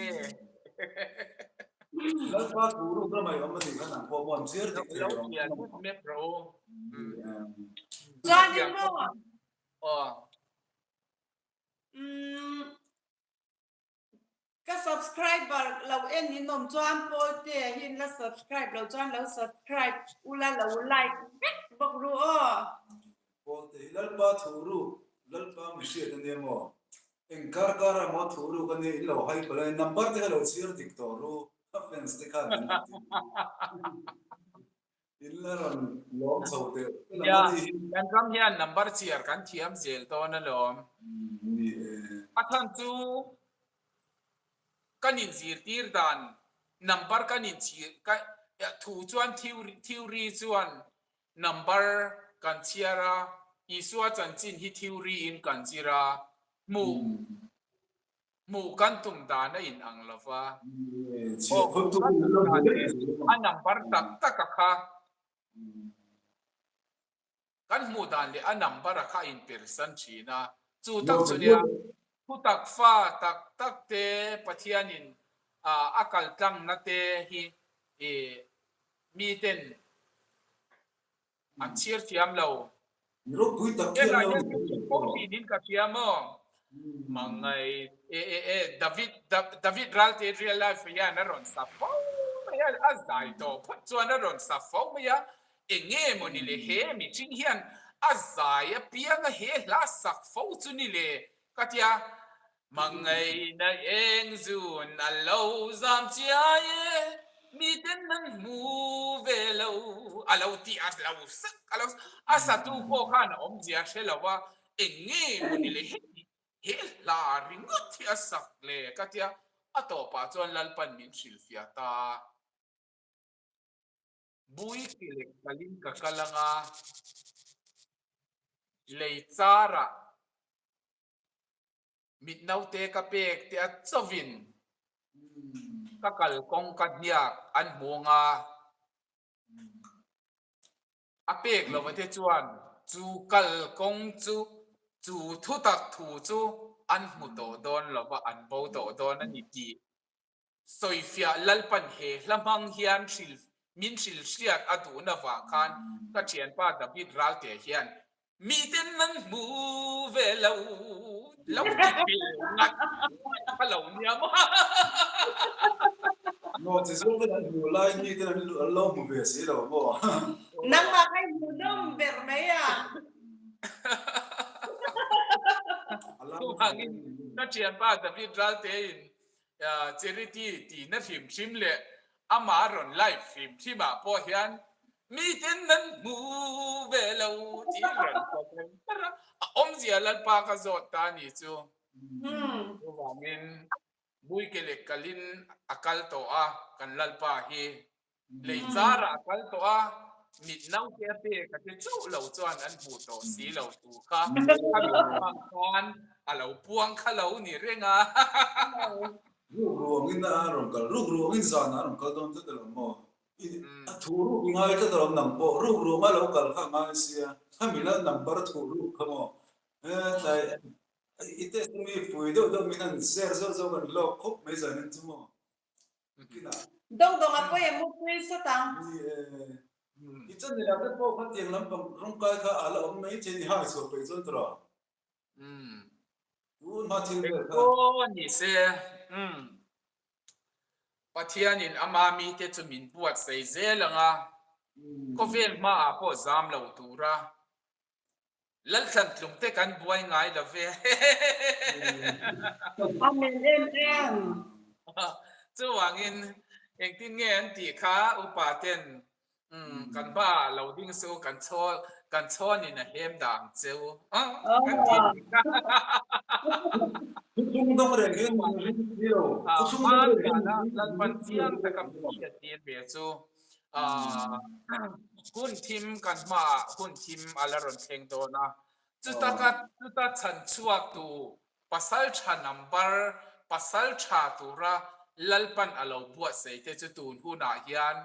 Lalpa thu ruk ramai awm a nih kha nang pawh maw an chhiar dik thei lo. Lo pian map ro. Chuan in maw? Aw. Umm ka subscriber lo en in awm chuan Pawlte hi in la subscribe lo chuan lo subscribe ula lo like vek bawk ru aw. Pawlte hi Lalpa thu ruk Lalpa mi hriat a nia maw? Eng kar kar ah maw thu ruk a nia in lo hai palh a ni number te kha lo chhiar dik tawh ru ka fans te khan in lo ti. In la rawn lawm chho deuh te lam a ni hi. Kan ram hian number chhiar kan thiam zel dawn alawm. Ni e. A chhan chu kan inzirtir dan number kan inchhir thu chuan theory chuan number kan chhiar a, Isua chanchin hi theory in kan zir a, hmuh Hmuh kan tum dan a inang lo va. Aw, hmuh kan tum dan leh a number tak tak a kha kan hmuh dan leh a number a kha a inpersan thin a. Chu tak chu nia thutak fa tak tak te Pathianin a kal tlangna te hi miten An chhiar thiam lo. Mi ropui tak hian lo ni thei lo. Pawh thin in ka hria maw? Mangai e e e David David Ralte real life hian a rawn sa fo mai a, a zai tawh phawt chuan a rawn sa fo mai a, enge maw ni le he mihring hian a zai apianga he hla sak fo chu ni le ka tia. Hmangaihna eng zun a lo zam chiai e, miten an hmu ve lo a lo ti a lo sak a lo a satu pawh khan a awmzia hre lo a, eng nge maw ni le heti he hla ringawt hi a sak le ka tia a tawpah chuan Lalpan min hrilhfiah ta a. Bui ki leh kalin ka kal anga lei charah Mit naute ka pek te a chauhin ka kal kawng ka hniak an hmu ang a, a pek lova te chuan chu kal kawng chu chu thutak thu chu an hmu tawh dawn lova an bo tawh dawn a ni tih Sawifiah Lalpan he hla hmang hian hril min hril hriat a duhna vang khan ka thianpa David Ralte hian miten an hmu ve lo lo ti ve ngat ngat kha lo nia maw. Maw chi zawk ten an hmuh lai miten an lo hmu ve si lo maw. Nangmah kha i hmuhnawm ber mai a. Chuvangin ka thianpa David Ralte in Charity tihna hrim hrim leh amah rawn live hrim hrim ah pawh hian miten an hmu ve lo tih rawn comment ber a, a awmzia Lalpa ka zawt ta a ni chu. Chuvangin Buike leh kalin a kal tawh a kan Lalpa hi. Lei charah a kal tawh a, mit naute a pek a ti chauh lo chuan an hmuh tawh si lo tur kha a mit hmang khan a lo puang kha lo ni reng a. Ruk ruangin a rawn kal, ruk ruangin zanah a rawn kal dawn tlat alawm maw? A thu ruk i ngai tlat alawm nang pawh, ruk ruanga lo kal kha a ngai sia, khami lal number thu ruk kha maw? Tlai i test ami pui deuh deuh min han share zauh zauh kan hlawk khawp mai zanin chu maw? Dawng dawng a pawi a mu pui sawt ang. Ni e. I chan ni lah te pawh kha tiang lampang rawngkai kha a la awm mai thei ni hai chhuah peih chuan tawh. Tun hma thil vel kha. Engpawh ni se. Pathianin ama mite chu min buatsaih zel ang a, khawvel hmaah pawh zam lo tura Lalthlan tlum te kan buai ngai lo ve. Amen em em. Chuvangin engtin nge an tih kha upa ten kan hma ah lo ding su kan chhaw kan chhawn in a hlem dah ang cheu kan ti tih kha. Thuthlung dawng reng hian min ring si lo. Thuthlung dawng reng hian min ring Lalpan chiang taka min hriat tir ve chu Hun thim kan hmaah hun thim a la rawn thleng dawn a, chuta ka chuta chhan chhuak tu pasal tha number pasal tha tura Lalpan a lo buatsaih te chu tun hunah hian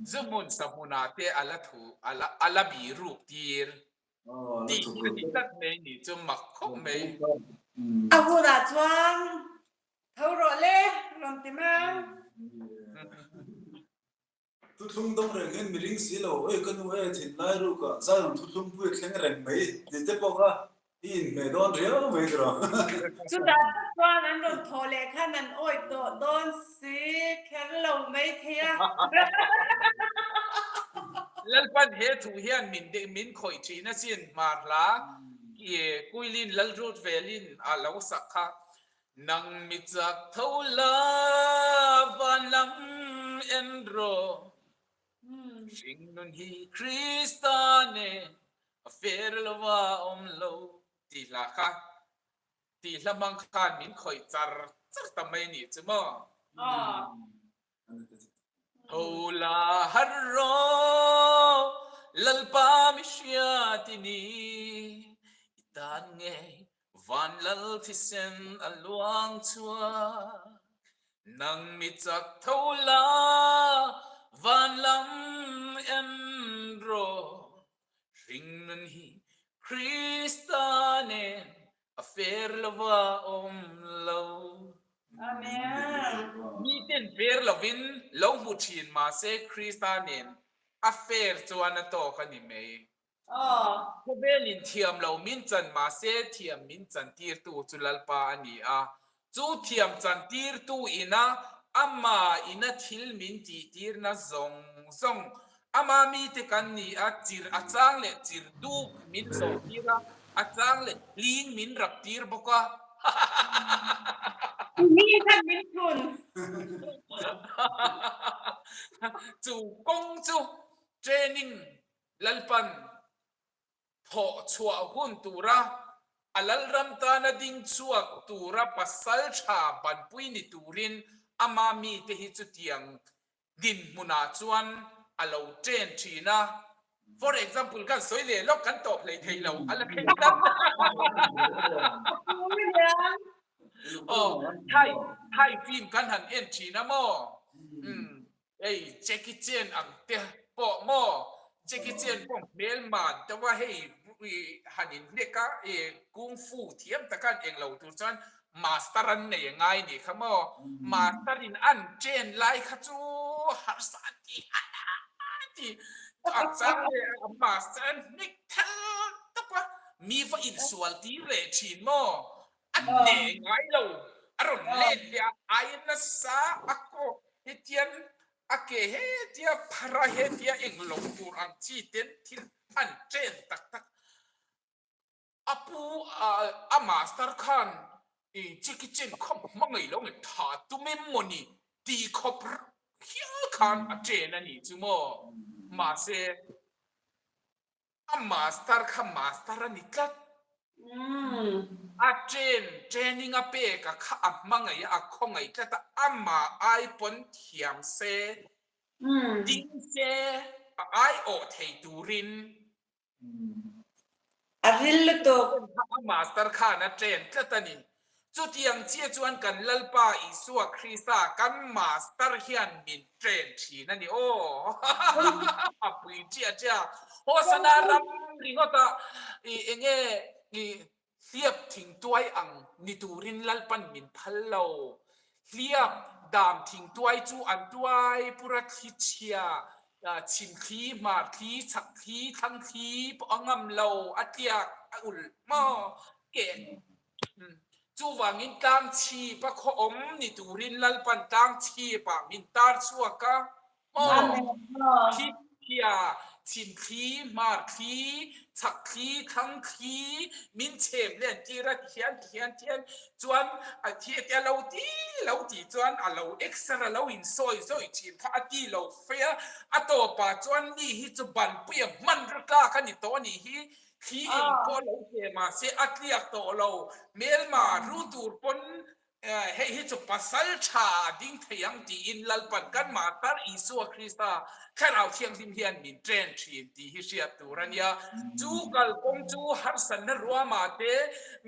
zu hmun sa hmunah te a la thu a la a la bih ruk tir tih hi a ni tlat mai ni chu mak khawp mai. A hunah chuan Tho rawh le, rawn ti mang. Thuthlung dawng reng hian mi ring si lo, Oi ka nu e, thinlai rukah Zion thuthlung pui a thleng reng mai tih te pawh kha i inhmeh dawn riau mai tiraw. Chutah tak chuan an rawn thawh leh khan an awih tawh dawn si kher lo mai thei a. Lalpan he thu hian min min khawih thin asin hmar hla Kuilin Lalrut velin a lo sak kha Nang mi chak tho la van lam en rawh, Hringnun hi Krista nen a fer lo a awm lo tih hla kha tih hla hmang khan min khawih char char ta mai nih chu maw. Tho la har rawh Lalpa mi hria ti ni i tan ngei Van lal thisen a luang chhuak, nang mi chak tho la, van lam en rawh. Hringnun hi Krista nen a fer lova awm lo. Amen. Miten fer lovin lo hmu thin mahse Krista nen a fer chuan a tawk a ni mai. Khawvelin thiam lo min chan mahse thiam min chantirtu chu Lalpa a ni a, chu thiam chantirtu ina ama ina thil min tihtirna zawng zawng ama mite kan ni a, chir a chang leh chir dup min zawhtir a, a chang leh hling min raptir bawk a. Mi khan min thun. Chu kawng chu training Lalpan thawh chhuah hun tura a Lalram tana ding chhuak tura pasal tha banpui ni turin ama mite hi chutiang dinhmunah chuan a lo train thin a. For example, kan sawi leh lawk kan tawp hlei thei lo, a la thleng tlat. Aw, Thai, Thai film kan han en thin a maw? Umm, hei Jackie Chan ang te pawh maw? Jackie Chan pawh hmelman deuh a, hei han inhnek a, kung fu thiam taka an eng lo tur chuan Master an nei a ngai nih kha maw? Master in an train lai kha chu harsa a ti a ti a chang leh a master an hnek thal tawp a, mi va insual tir leh thin maw? A hneh ngai lo, a rawn let leh a ai nasa a kaw hetian a ke hetia phar a hetia englo tur ang chi ten thil an train tak tak. A pu a master khan i Jackie Chan kha hmangaih lo nge tha tum em maw ni tih khawp hial khan a train a nih chu maw. Mahse a master kha master a ni tlat. A train training a pek a kha a hmangaih a a khawngaih tlat a, amah ai pawn thiam se ding se a aiawh thei turin A ril lutuk. A master khan a train tlat a ni. Chutiang chiah chuan kan Lalpa Isua Krista kan master hian min train thin a ni aw. A pui chiah chiah. Hosana ram ringawtah i enge i Hliap thingtuai ang ni turin Lalpan min phal lo. Hliap dam thingtuai chu an tuai pura thli chhia, chhim thli, hmar thli, chhak thli, thlang thli pawh a ngam lo, a tliak a ulh maw keh. Chuvangin tlang chhip a khaw awm ni turin Lalpan tlang chhipah min tar chhuak a. Aw, thli thia, chhim thli, hmar thli, chhak thli, thlang thli, min chhem le an tir a ti hian ti hian ti hian chuan a thi a tia lo ti lo tih chuan a lo exer a lo in sawi zawi thin kha a ti lo fe a, a tawpah chuan mi hi chu banpuia hman ru tlak a ni tawh a nih hi, thli eng pawh a lo che mahse a tliak tawh lo, hmelma ru tur pawn Hei hi chu pasal tha a ding thei ang tiin Lalpan kan Master Isua Krista Thlarau Thianghlim hian min train thin tih hi hriat tur a nia. Chu kalkawng chu harsatna ruamah te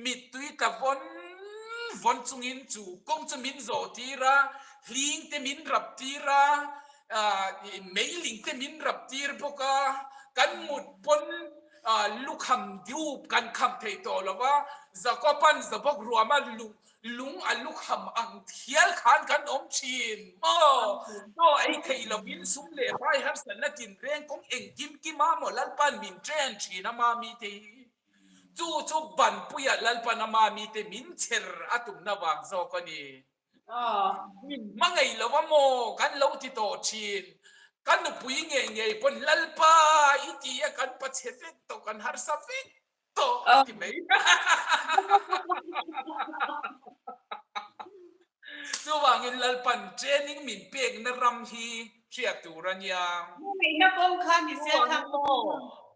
mittui tla vawn vawn chungin chu kawng chu min zawh tir a, hling te min rap tir a, meiling te min rap tir bawk a, kan mut pawn Lukham dup kan kham thei tawh lo va, Jakoban Zabok ruama lung a lukham ang thial khan kan awm thin maw? Chaw ei theih lovin sum leh pai harsatna tinreng kawng engkim kima maw Lalpan min train thin a mami te hi? Chu chu banpuiah Lalpan a mami te min chher a tumna vang zawk a ni. Min hmangaih lo a maw kan lo ti tawh thin. Ka nupui ngei ngei pawn Lalpa i ti a kan pachhe vek tawh kan harsa vek tawh a ti mai. Chuvangin Lalpan training min pekna ram hi hriat tur a nia. Hmangaihna kawng kha ni se kha.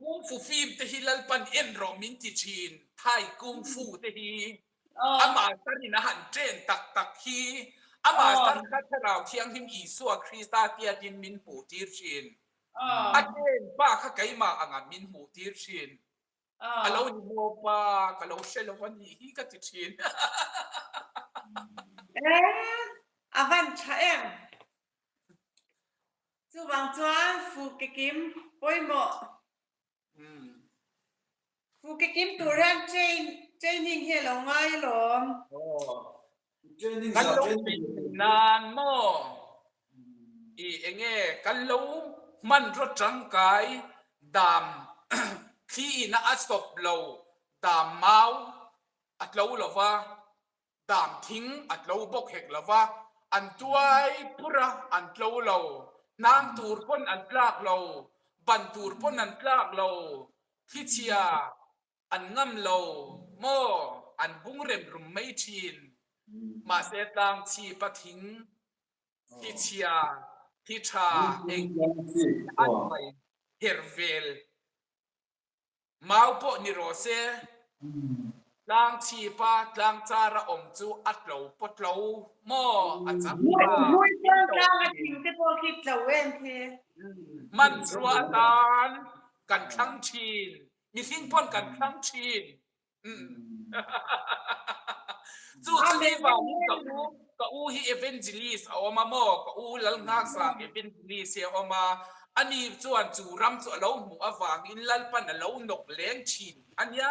Kung fu film te hi Lalpan en rawh min ti thin. Thai kung fu te hi. Amah tarin a han chen tak tak hi amah tar kha Thlarau Thianghlim Isua Krista tiatin min hmuhtir thin. A chen pa kha keimah angah min hmuhtir thin. A lo ni maw pa, ka lo hre lo a nih hi ka ti thin. E, a van tha em? Chuvang chuan Fukekim pawimawh. Pu Kekim tur hian train training hi a lo ngai alawm. Training Kan za lo training peih theih nan maw? I enge kan lo hmanraw tangkai dam thli ina a sawp lo dam mau a tlo lova Dam thing a tlo bawk hek lo va, an tuai pur a, an tlo lo. Hnang tur pawn an tlak lo, ban tur pawn an tlak lo, thlichhia an ngam lo maw, an bung rem rum mai thin. Mahse tlang chhip a thing, thi chhia, thi tha eng an mai her vel. Mau pawh ni rawh se, tlang chhipa tlang chara awm chu a tlo pawh tlo maw a chak ta. Hmuitlang tlang a thing te pawh khi tlo em khi. Hmanrua atan kan thlang thin, mihring pawn kan thlang thin. Chu chu ni vangin ka u ka u hi evangelist a awm a maw ka u Lalnghakzang evangelist hi a awm a ani chuan chu ram chu a lo hmuh avangin Lalpan a lo nawk leng thin a nia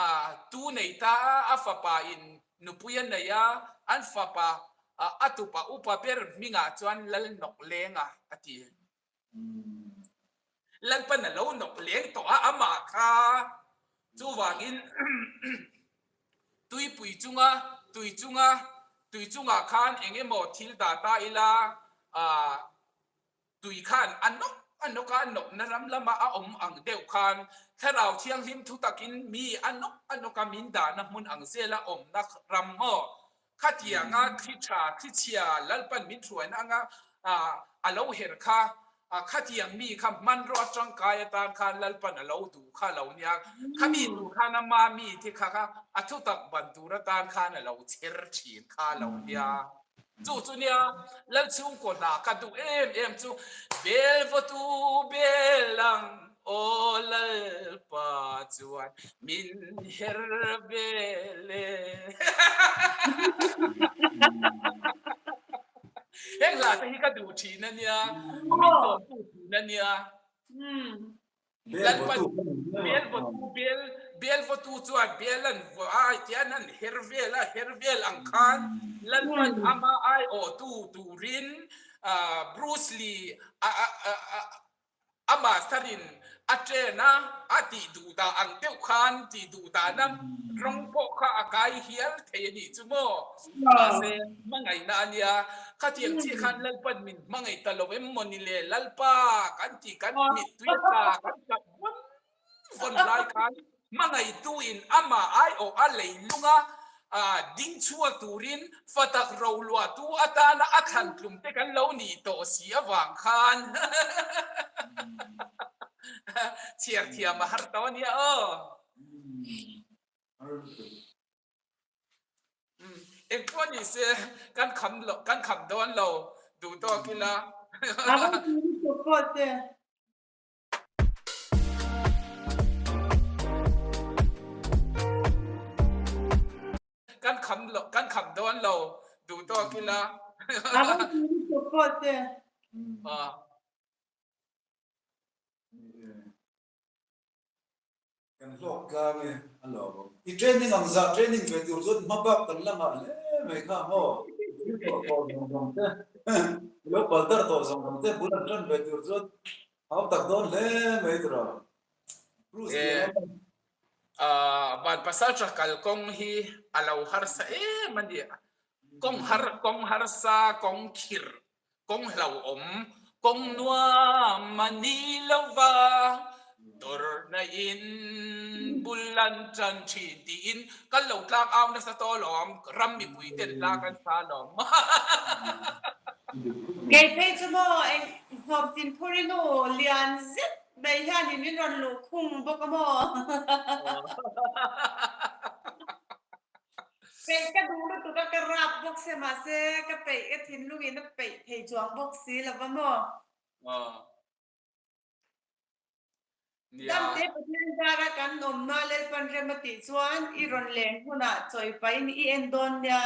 a tu nei ta a a fapa in nupui a nei a an fapa a tupa upa ber hmingah chuan Lalnawklenga a ti. Lalpan a lo nawk leng tawh a, amah kha chuvangin tuipui chunga tui chunga tui chungah khan eng emaw thil dah ta ila ah tui khan a nawk a nawk a, a nawkna ram lama a awm ang deuh khan Thlarau Thianghlim thu takin mi a nawk a nawk a min dahna hmun ang zela awmna ram maw Khatianga thli tha, thli chhia Lalpan min hruaina anga a lo her kha, khatiang mi kha hmanraw atangkai atan khan Lalpan a lo duh kha a lo nia. Khami tur khan ama mi te kha kha a thutak ban tur atan khan a lo chher thin kha a lo nia. Chu chu nia Lalchhungkaw hna ka duh em em chu bel vawtu bel ang Aw Lalpa chuan min her vel e. Heng hla te hi ka duh thin a nia, min tlawmtu thin a nia. Lalpa bel vawtu bel bel vawtu chuan bel an vawh a tian an her vel a, her vel ang khan Lalpan ama aiawhtu turin Bruce Lee a A master-in a train a, a tih duh dah ang deuh khan tih duh dahna rawng pawh kha a kai hial thei a nih chu maw? Mahse, hmangaihna a nia. Khatiang chiah khan Lalpan min hmangaih ta lo em maw ni le? Lalpa kan tih kan mittui a tla kan tap vawn vawn lai khan hmangaihtuin amah aiawh a leilung a, ding chhuak turin fatak roluahtu atana a thlan tlum te kan lo nih tawh si avang khan chhiar thiam a har tawh a nia aw. Engpawh ni se kan kham lo kan kham dawn lo duh tawk ila. Kan kham lo kan kham dawn lo duh tawk ila. Kan hlawk tlang e a lawm awm. I training ang zah training ve tur chuan hma bak kan la ngah hle mai kha maw. I tawh tawh zawng zawng te i lo pal dar tawh zawng zawng te bul an tan ve tur chuan hau tak dawn hle mai tura. Bruce Lian Van Pasalṭha kalkawng hi a lo harsa em a ni. Kawng har kawng harsa kawng khirh Kawng hlauhawm, kawng nuam a ni lo va, dawrna in bul an tan thin tiin kan lo tlak au nasa tawh alawm, ram mipui ten hla kan sa alawm. Kei phei chu maw eng hnawm tin phur i nu lian zet mai hianin min rawn luh khung bawk a maw? Peih ka duh lutuk a, ka rap bawk se mahse ka peih ka thinlungin a peih thei chuang bawk si lo va maw? Damte Pathian zara kan awmna Lalpan rem a tih chuan i rawn len hunah chawi pahin i en dawn nia.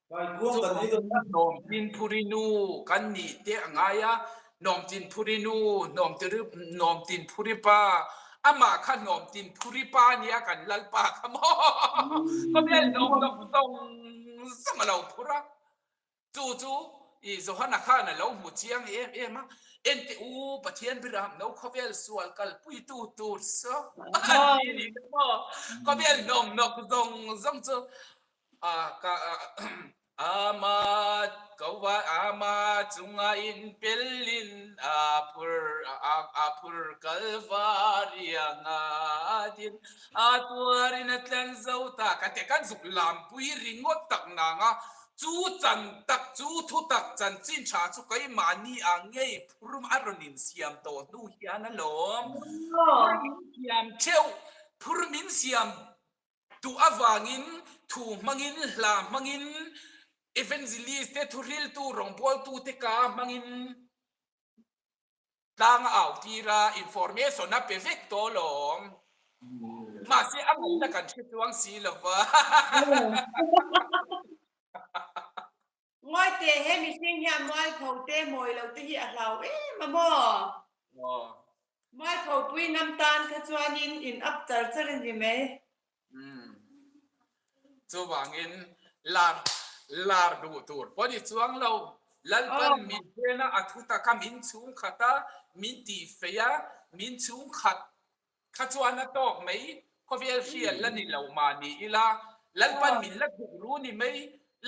Kaikuang kan ei dawn a. Hnawmtin phuri nu kan nih te a ngai a, Hnawmtin phuri nu, Hnawmtin phuri pa, amah kha Hnawmtin phuri pa a nia kan Lalpa kha maw khawvel hnawm hnawk zawng zawng a lo phur a, chu chu i Johana khan a lo hmu chiang em em a, Enteh u Pathian Biram no khawvel sual kalpuitu tur saw a ti nih kha maw, khawvel hnawm hnawk zawng zawng chu. Ama kova ama chunga in pelin a phur a phur Kalvaria ngadin a tuarin a tlen zo ta kan tih kan zuk lampui ringawt tak nang a, chu chan tak chu thutak chanchin tha chu keimahni ah ngei phur a rawn insiam tawh hnu hian alawm phur min siam theuh phur min siam Duh avangin, thu hmangin, hla hmangin, evangelist te, thuhriltu, rawngbawltu te ka hmangin tlang a au tir a, information a pe vek tawh alawm. Mahse a ngaihna kan hre chuang si lo va. Ngawi teh, he mihring hian mualpho te mawi lo te hi a hlau em a maw? Mualpho pui ngam tan kha chuanin in up char char a ni mai. Chuvangin lar lar duh tur pawh ni chuang lo. Lalpan min hnena a thu taka min chhungkhat a, min tihfei a, min chhungkhat Kha chuan a tawk mai, khawvel hrial la ni lo mah ni ila, Lalpan min la thuk ru ni mai,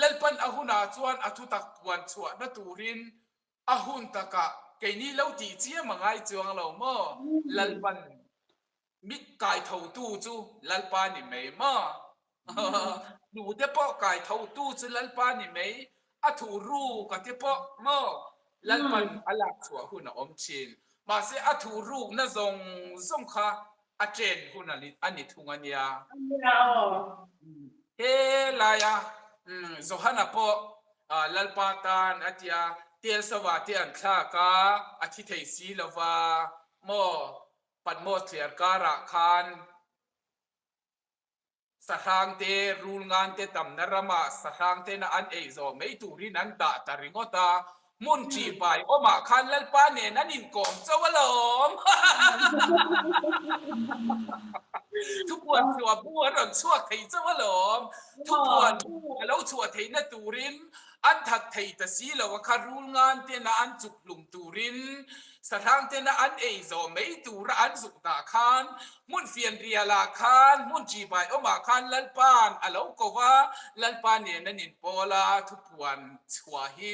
Lalpan a hunah chuan a thutak puan chhuahna turin a hun takah keini lo tih chiam a ngai chuang lo maw? Lalpan mit kaithotu chu Lalpa ni mai maw? Hnute pawh kai tho tu chu Lalpa ni mai, a thu ruk a te pawh maw Lalpan a lak chhuah hun a awm thin. Mahse a thu rukna zawng zawng kha a chen hun a ni thung a nia. He laia Johana pawh Lalpa tan a tia, tel sava te an thlak a, a thi thei si lova maw Patmos thliar karah khan Sahrang te, rulngan te tamna ramah sahrang tena an ei zawh mai turin an dah ta ringawt a, hmun ṭih pai awmah khan Lalpa nen an inkawm chauh alawm. Thupuan chhuah bu an rawn chhuak thei chauh alawm. Thupuan bu a lo chhuah theihna turin an that thei ta si lo a kha rulngan tena an chuk hlum turin Sahrang tena an ei zawh mai tura an zuk dah khan hmun fianrial ah khan hmun ṭihbai awmah khan Lalpa'n a lo ko va, Lalpa nen an inpawl a, thupuan chhuah hi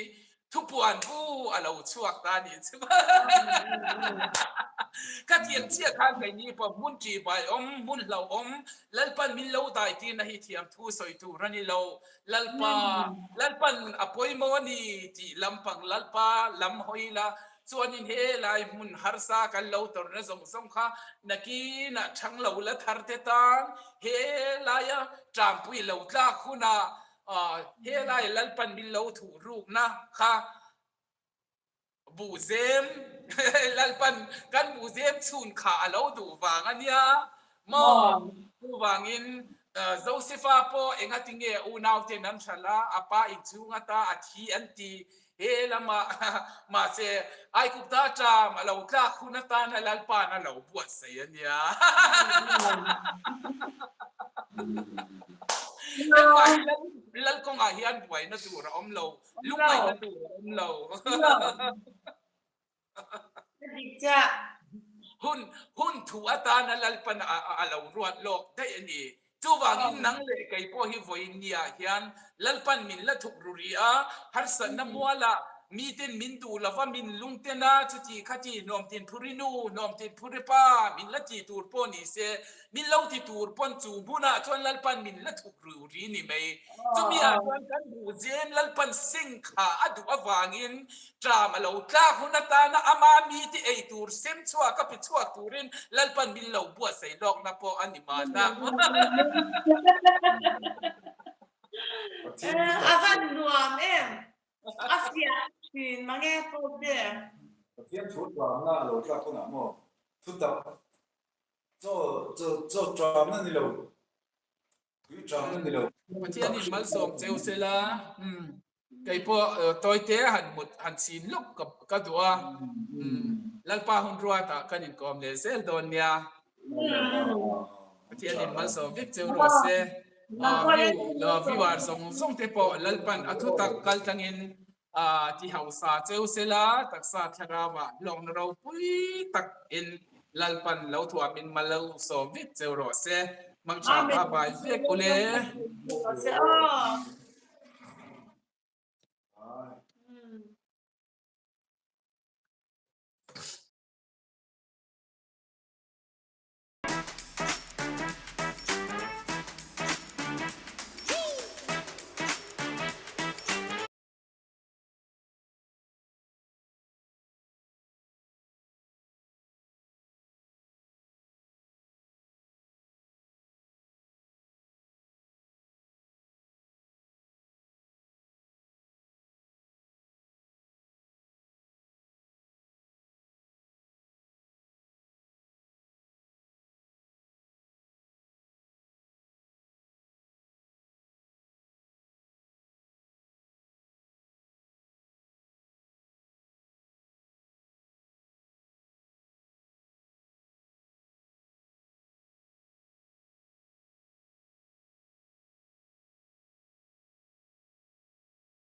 thupuan bu a lo chhuak ta a nih chu. Ka thiam chiah khan keini pawh hmun ṭihbai awm, hmun hlauhawm, Lalpa'n min lo dai tirna hi thiam thu sawi tur a ni lo. Lalpa, Lalpan a pawimawh a ni tih lampang Lalpa lam hawi la, chuanin he lai hmun harsa kan lo tawrhna zawng zawng kha nakinah chhang lo la thar te tan he laia ṭampui lo tlak hunah he lai Lalpan min lo thuh rukna kha Buhzem, Lalpan kan buhzem chhun kha a lo duh vang a nia maw? Chuvangin Josefa pawh engati nge unauten an hralh a, a pa inchhung ata a thi an ti he lamah mahse Aigupta ṭam a lo tlak hun atana Lalpa'n a lo buatsaih a nia. Engmah hi Lal kawngah hian buaina tur a awm lo. Lungngaihna tur a awm lo. Hun hun thu atana Lalpan a lo ruat lawk daih a ni. Chuvangin nang leh kei pawh hi vawiin niah hian Lalpan min la thuk ru rih a, harsatna mualah miten min duh lova min lungten a, chuti khati hnawmtin phuri nu, hnawmtin phuri pa min la ti tur pawh ni se, Min lo ti tur pawn chu hmunah chuan Lalpan min la thuk ru ri ni mai. Chumi ah chuan kan buhzem Lalpan seng kha a duh avangin ṭam a lo tlak hun atana ama mite ei tur sem chhuak a pe chhuak turin Lalpan min lo buatsaih lawkna pawh a ni mahna. A van nuam em! A fiah thin mange Pope. Pathian thu ṭamna a lo tlak hunah maw thutak Chaw chaw chaw ṭamna ni lo, tui ṭamna ni lo. Pathian in malsawm cheu sela, umm kei pawh tawite han mut han chhin lawk ka ka duh a, umm Lalpa hun ruatah kan inkawm leh zel dawn nia. Pathian in malsawm vek cheu rawh se. Viewer zawng zawng te pawh Lalpan a thutak kal tlangin A ti hausa cheu sela, taksa thlarauah hlawkna ropui takin Lalpan lo thuamin mal lo sawm vek cheu rawh se. Mangtha ba bai vek ule.